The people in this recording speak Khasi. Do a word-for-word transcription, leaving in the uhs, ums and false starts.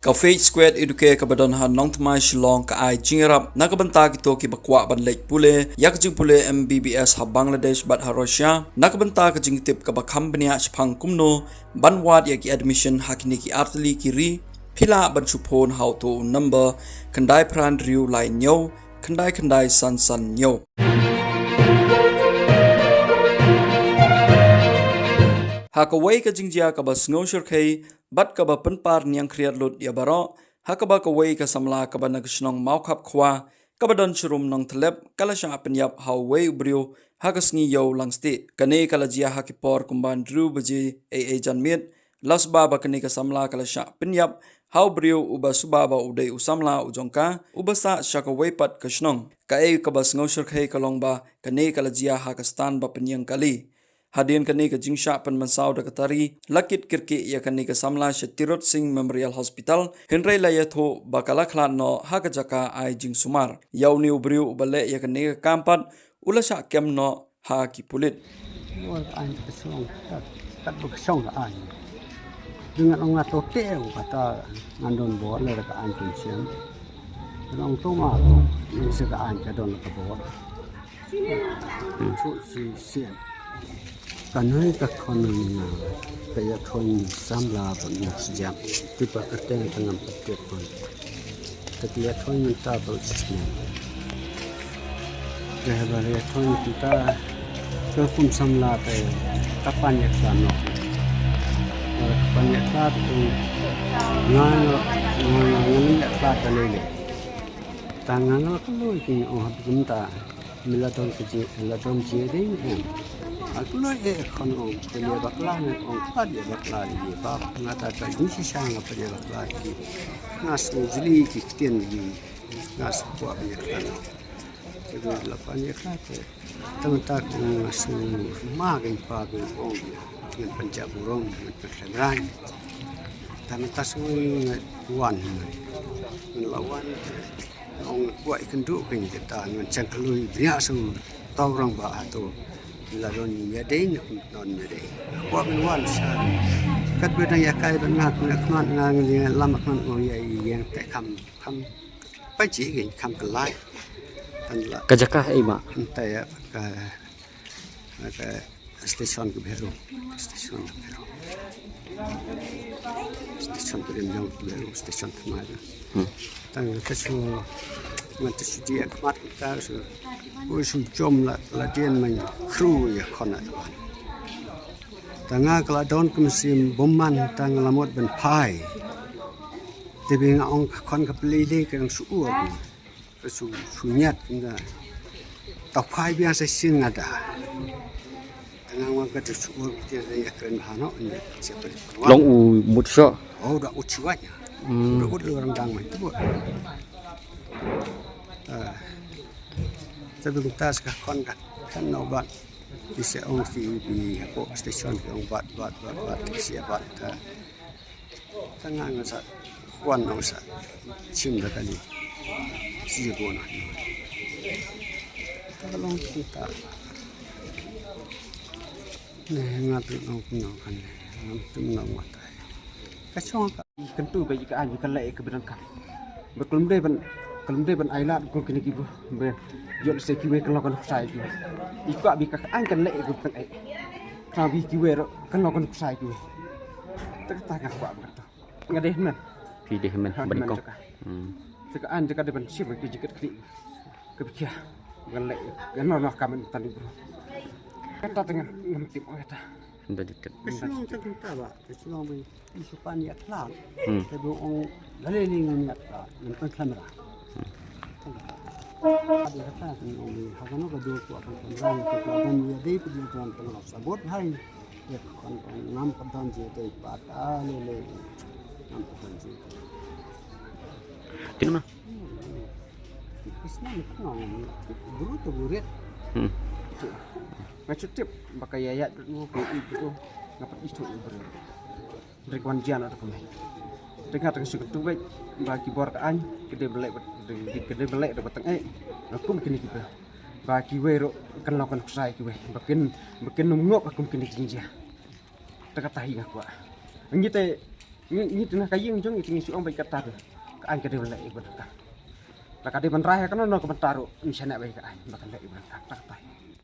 Ka Faith Squad Educare kaba don ha Nongthymmai Shillong ka ai jingïarap na ka bynta kito kiba kwah ban leit pule ïa ka jingpule M B B S ha Bangladesh bad ha Russia, na ka bynta ka jingtip kaba kham bniah shaphang kumno ban wad ïa ki admission ha kine ki artylli ki ri. Phi lah ban shu phone ha uto u number khyndai phra hynriew lai hynñiew khyndai khyndai san san hynñiew. Ha kawei ka jingjia kaba sngew shyrkhei bad kaba pynpar niang khriat lut ïa baroh, ha kaba kawei ka samla kaba na ka shnong Mawkhapkhwa, kaba don sharum Nongthyllep, ka la shah pynïap ha uwei u briew ha ka sngi Ïew Langstieh. Kane ka la jia ha ki por kumba hynriew baje eiei janmiet. La suba ba kane ka samla ka la shah pynïap ha u briew uba suba ba u dei u samla u jong ka, uba sah sha kawei pat ka shnong. Kaei kaba sngew shyrkhei ka long ba kane ka la jia ha ka stand ba pynïeng kali. Hadien kane ka jingshah pynmynsaw da ka tari, la kit kyrkieh ïa kane ka samla sha Tirot Sing Memorial Hospital, hynrei la ïathuh ba ka la khlad noh ha ka jaka ai jingsumar. Ïa une u briew uba leh ïa kane ka kam pat, u la shah kem noh ha ki pulit. Bor ka aiñ ka shong, kat, kat ba ka shong ka aiñ. Dang ngan ong nga to te u kata ngan don bor le ka aiñ kin shem. Ngan ong to ma to, ni se ka aiñ ka don ka bor. Chu si shem. Ka noi ka khon na ka ïa khon samla ba ni shem. Ti pa ka teng ka ngam ka tet khon. Te ki ïathuh mynta ba u shisnem. Te ba ïathuh mynta ka kum samla te ka pan ïa ka no. Ka pan ïa ka tu nga nga nga nga ïa ka ta lele. Ta nga nga ka lui ki ong ha bum ta. Mi la don ka ji, la don ji dei ni em. Ak lo e khon ong, pele bakla ni ong, pele bakla ni ba. Nga ta ka ni shisha nga pele bakla ni. Nga sngew jli ki ktien ni. Nga sngew kwah pele bakla ni. Te la pa ni ka te. Tang ta ku nga sngew ma ka pa ku ong. Ngan pynjah burom, ngan pynkhlemrang. Tang ta sngew ngan wan. Ngan la wan. Ong kwah ïa kynduh ka ngi kata ngan chang kloi bniah shu tau rang ba hato. La don ïa dei ne kum don ïa dei. Kwah ban wan sha. Kat ba dang ïa kai ban nga kum ïa khmat nga ngi lam khmat ong ïa ïeng te kham kham. Pa ji ngi kham ka lai. Tan la. Ka jaka ei ma. Anta ïa ka ka station ka Bheru. Station ka Bheru. Station ka Rimjong ka Bheru, station ka Mara. Hmm. Tang ka su, ngan ta su dia khmat ka su. Ko su jom la, la dien man kru ïa khon na. Tang ka la don ka mynsiem bumman tang la mot ban phai. Te bi nga ong ka khon ka pli le ka su ur. Ka su, su ñiat nga. Ta phai biang sa sien nga da. Nga wan ka ta su ur ti sa ya kren ha no ñiat. Siapa di. Long u mut sha. Oh, da u chiwa ña. Hmm. Da u lu rang dang mai tu. Ah. Tapi kita sekarang kan kan no ban. Di se ong si di ko station ko ong bat bat bat bat si bat. Ah. Tang nga sa wan nong sa chim da kali. Si ko na. Ta ka long ta. Ne nga tu nong nong kan ne. Ngam tum nong wa ta. Ka chong ka. Kan tu ka ka ai ka leh ka bidang ka. Ba kulum dei ban kulum dei ban ai lad ko kini ki bu. Ba yot se ki we kan lo kan sai ki. I ka bi ka ai kan leh ko kan ai. Ka bi ki we ro kan lo kan sai ki we. Ta ka ta ka kwa ba. Nga dei hynmen. Phi dei hynmen. Ha, ban hynmen kong. Jaka. Hmm. Jaka an jaka dei ban shim ki jikat khri. Ka bikya. Ngan leh ngan nor nor kamen tali bro. Kata tengah ngam tip kata. Hynda jikat. Ka shnong ta kynta ba. Ka shnong ba. Isu pan ïa khlad. Hmm. Ka dong ong lale ling ong ïa khlad. Ngan pan khlad ra. Hmm. Ada kata kan ong ha kano ka dor ko akan pan ra ko ko dan ïa dei pdi kan pan sabot hai. Ïa, kan, kan, ngam pat don jingïadei pat, ah, lei, lei. Ngam pat don jingïadei. Tip na? Hmm. Isna ni kan ong, bru tu burit. Hmm. Nga shu tip, ba ka ïaid bru, ka ïaid bru, nga pat ithuh bru. Dei kwan jian ot kumne. Tengah tengah shu tu bek, ba ki bor ka aiñ, ka dei belek, ka dei belek da batang eh. Nga kum kini ki bru. Ba kiwei ruh kan long kan ksai kiwei. Ba kin, ba kin ym ngop kum kine ki jingjia. Te kata hi nga kwah. Ngi te Ngi, ngi tang ha ka ïing jong ngi te ngi shu ong ba ïa kata de ka aiñ ka dei ban leh ïa ka ba donkam. La ka dei ban rai ha kano kano ka bynta ruh ngi shaniah ba ïa ka aiñ ba kan leh ïa ka ba donkam. Kata ka tai.